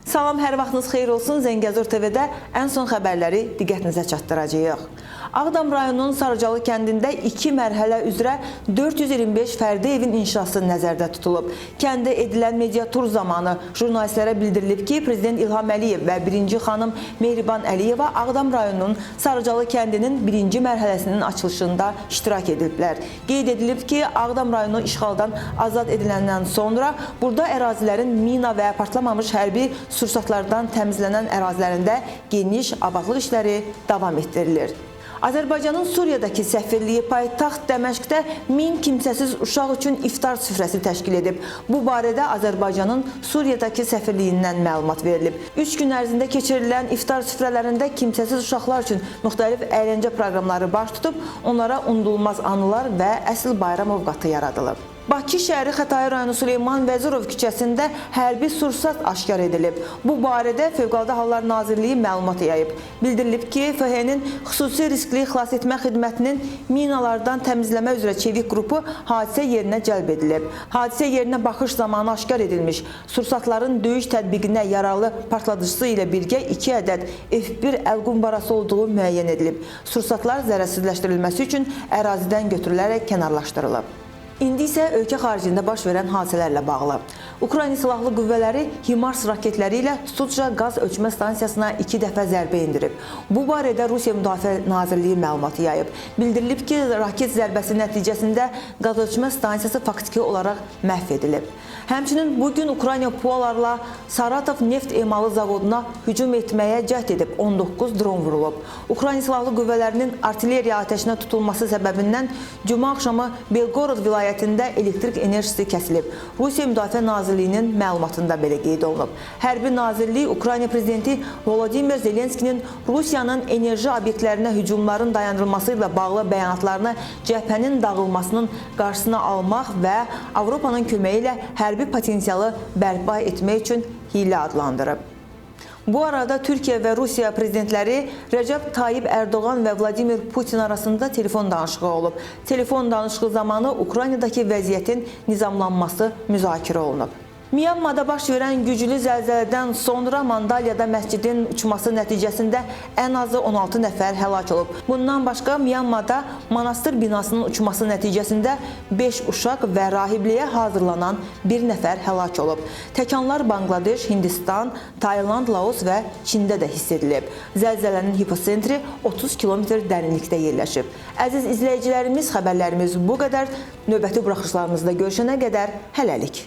Salam, hər vaxtınız xeyir olsun. Zəngəzur TV-də ən son xəbərləri diqqətinizə çatdıracağıq. Ağdam rayonunun Sarıcalı kəndində 2 mərhələ üzrə 425 fərdi evin inşası nəzərdə tutulub. Kəndə edilən media tur zamanı jurnalistlərə bildirilib ki, Prezident İlham Əliyev və birinci xanım Mehriban Əliyeva Ağdam rayonunun Sarıcalı kəndinin birinci mərhələsinin açılışında iştirak ediblər. Qeyd edilib ki, Ağdam rayonu işğaldan azad ediləndən sonra burada ərazilərin mina və partlamamış hərbi sursatlardan təmizlənən ərazilərində geniş abadlıq işləri davam etdirilir. Azərbaycanın Suriyadakı səfirliyi paytaxt Dəməşqdə 1000 kimsəsiz uşaq üçün iftar süfrəsi təşkil edib. Bu barədə Azərbaycanın Suriyadakı səfirliyindən məlumat verilib. 3 gün ərzində keçirilən iftar süfrələrində kimsəsiz uşaqlar üçün müxtəlif əyləncə proqramları baş tutub, onlara unudulmaz anılar və əsl bayram ovqatı yaradılıb. Bakı şəhəri Xətai rayonu Süleyman Vəzirov küçəsində hərbi sursat aşkar edilib. Bu barədə Fövqəladə Hallar Nazirliyi məlumat yayıb. Bildirilib ki, FH-nin xüsusi riskli xilas etmə xidmətinin minalardan təmizləmə üzrə çevik qrupu hadisə yerinə cəlb edilib. Hadisə yerinə baxış zamanı aşkar edilmiş sursatların döyüş tətbiqinə yararlı partladıcısı ilə birgə 2 ədəd F1 əl qumbarası olduğu müəyyən edilib. Sursatlar zərərsizləşdirilməsi üçün ərazidən götürülərək kənarlaşdırılıb. İndi isə ölkə xaricində baş verən hadisələrlə bağlı. Ukrayna silahlı qüvvələri HIMARS raketləri ilə Sudja qaz ölçmə stansiyasına 2 dəfə zərbə endirib. Bu barədə Rusiya Müdafiə Nazirliyi məlumatı yayıb. Bildirilib ki, raket zərbəsi nəticəsində qaz ölçmə stansiyası faktiki olaraq məhv edilib. Həmçinin bugün Ukrayna PUA-larla Saratov neft emalı zavoduna hücum etməyə cəhd edib, 19 dron vurulub. Ukrayna silahlı qüvvələrinin artilleriya atəşinə tutulması səbəbindən cümə axşamı Belgorod vilayətində elektrik enerjisi kəsilib. Rusiya Müdafiə Nazirliyinin məlumatında belə qeyd olunub. Hərbi Nazirlik Ukrayna prezidenti Volodimir Zelenskinin Rusiyanın enerji obyektlərinə hücumların dayandırılması ilə bağlı bəyanatlarını cəbhənin dağılmasının qarşısını almaq və Avropanın köməyi ilə hərbi potensialı bərpa etmək üçün hiylə adlandırıb. Bu arada Türkiyə və Rusiya prezidentləri Rəcəb Tayyip Ərdoğan və Vladimir Putin arasında telefon danışığı olub. Telefon danışığı zamanı Ukraynadakı vəziyyətin nizamlanması müzakirə olunub. Myanmada baş verən güclü zəlzələdən sonra Mandalyada məscidin uçması nəticəsində ən azı 16 nəfər həlak olub. Bundan başqa Myanmada monastır binasının uçması nəticəsində 5 uşaq və rahibliyə hazırlanan 1 nəfər həlak olub. Təkanlar Bangladeş, Hindistan, Tayland, Laos və Çində də hiss edilib. Zəlzələnin hipocentri 30 kilometr dərinlikdə yerləşib. Əziz izləyicilərimiz, xəbərlərimiz bu qədər. Növbəti buraxılışlarımızda görüşənə qədər hələlik.